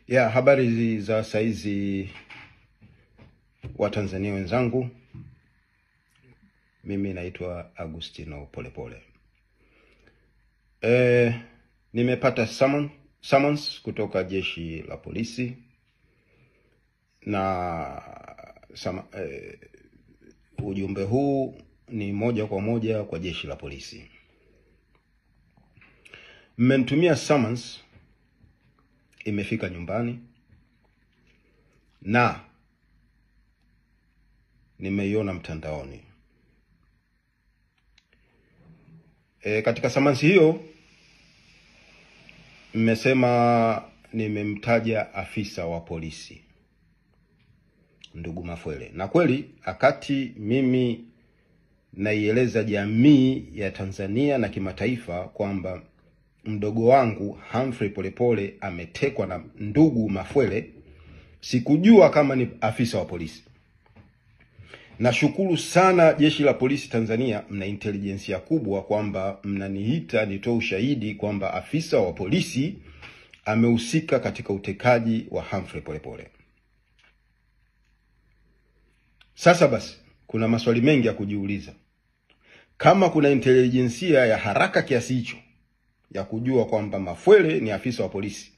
Ya habari za saizi wa Tanzania wenzangu, mimi naitwa Agustino Polepole. Nimepata summons kutoka jeshi la polisi na ujumbe huu ni moja kwa moja kwa jeshi la polisi. Mmenitumia summons, imefika nyumbani na nimeiona mtandaoni. Katika summons hiyo mmesema nimemtaja afisa wa polisi ndugu Mafwele. Na kweli akati mimi naieleza jamii ya Tanzania na kimataifa kwamba mdogo wangu Humphrey Polepole ametekwa na ndugu Mafwele, sikujua kama ni afisa wa polisi. Nashukuru sana jeshi la polisi Tanzania, mna intelijensia kubwa kwamba mnaniita nitoe ushahidi kwamba afisa wa polisi amehusika katika utekaji wa Humphrey Polepole. Sasa basi, kuna maswali mengi ya kujiuliza. Kama kuna intelijensia ya haraka kiasi hicho ya kujua kwamba Mafwele ni afisa wa polisi,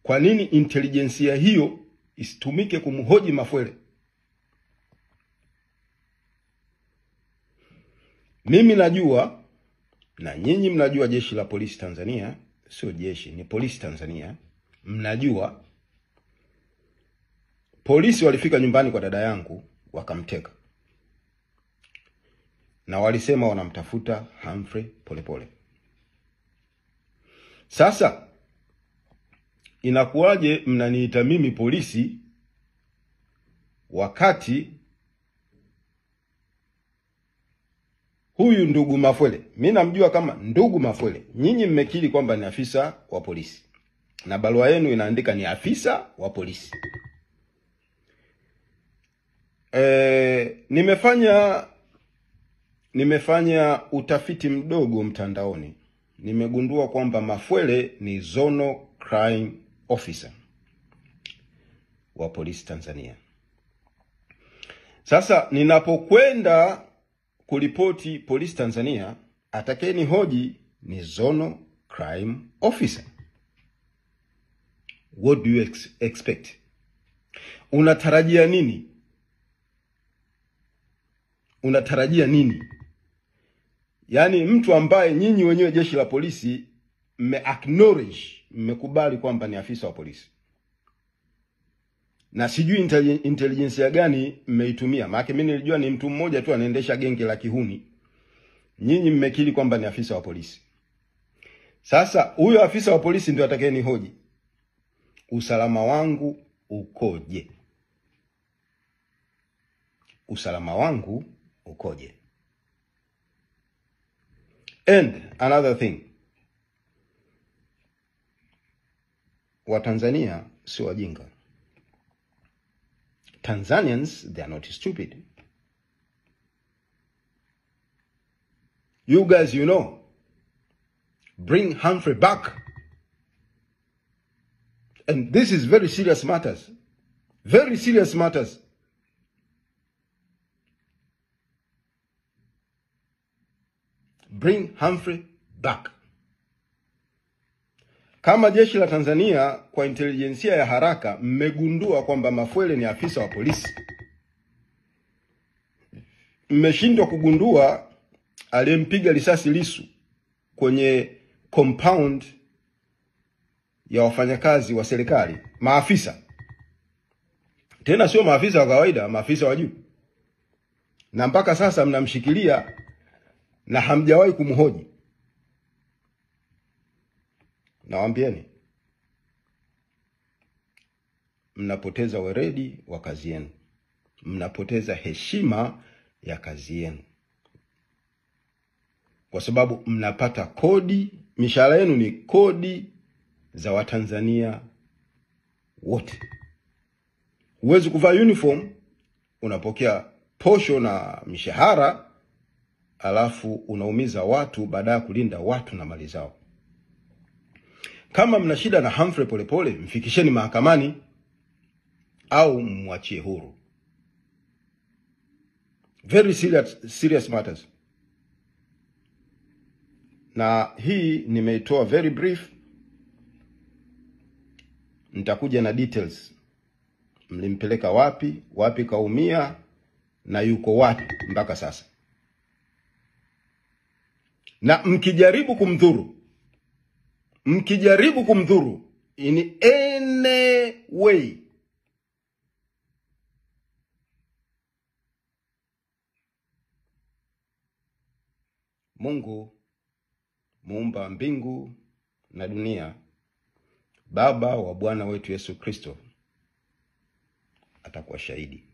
kwa nini intelijensia hiyo isitumike kumhoji Mafwele? Mimi najua na nyinyi mnajua jeshi la polisi Tanzania, sio jeshi, ni polisi Tanzania. Mnajua polisi walifika nyumbani kwa dada yangu wakamteka, na walisema wanamtafuta Humphrey Polepole. Sasa inakuwaje mnaniita mimi polisi wakati huyu ndugu Mafwele, mimi namjua kama ndugu Mafwele, nyinyi mmekiri kwamba ni afisa wa polisi na barua yenu inaandika ni afisa wa polisi. Nimefanya utafiti mdogo mtandaoni. Nimegundua kwamba Mafwele ni Zonal Crime Officer wa polisi Tanzania. Sasa ninapokwenda kuripoti polisi Tanzania, atakayeni hoji ni Zonal Crime Officer. What do you expect? Unatarajia nini? Unatarajia nini? Yaani mtu ambaye nyinyi wenyewe jeshi la polisi mme acknowledge, mmekubali kwamba ni afisa wa polisi. Na sijui intelligence ya gani mmeitumia. Maana mimi nilijua ni mtu mmoja tu anaendesha genge la kihuni. Nyinyi mmekiri kwamba ni afisa wa polisi. Sasa huyo afisa wa polisi ndio atakayenihoji. Usalama wangu ukoje? Usalama wangu ukoje? And another thing, Watanzania si wajinga. Tanzanians, they are not stupid. You guys, you know, bring Humphrey back. And this is very serious matters. Very serious matters. Bring Humphrey back. Kama jeshi la Tanzania kwa intelijensia ya haraka mmegundua kwamba Mafwele ni afisa wa polisi, mmeshindwa kugundua aliyempiga risasi Lissu kwenye compound ya wafanyakazi wa serikali, maafisa. Tena sio maafisa wa kawaida, maafisa wa juu. Na mpaka sasa mnamshikilia na hamjawahi kumhoji. Nawaambieni, mnapoteza weredi wa kazi yenu. Mnapoteza heshima ya kazi yenu. Kwa sababu mnapata kodi, mishahara yenu ni kodi za Watanzania wote. Huwezi kuvaa uniform, unapokea posho na mishahara, alafu unaumiza watu baada ya kulinda watu na mali zao. Kama mna shida na Humphrey Polepole, mfikisheni mahakamani au mwachie huru. Very serious, serious matters. Na hii nimeitoa very brief, nitakuja na details. Mlimpeleka wapi, wapi kaumia na yuko wapi mpaka sasa. Na mkijaribu kumdhuru, mkijaribu kumdhuru in any way, Mungu muumba mbingu na dunia, Baba wa Bwana wetu Yesu Kristo, atakuwa shahidi.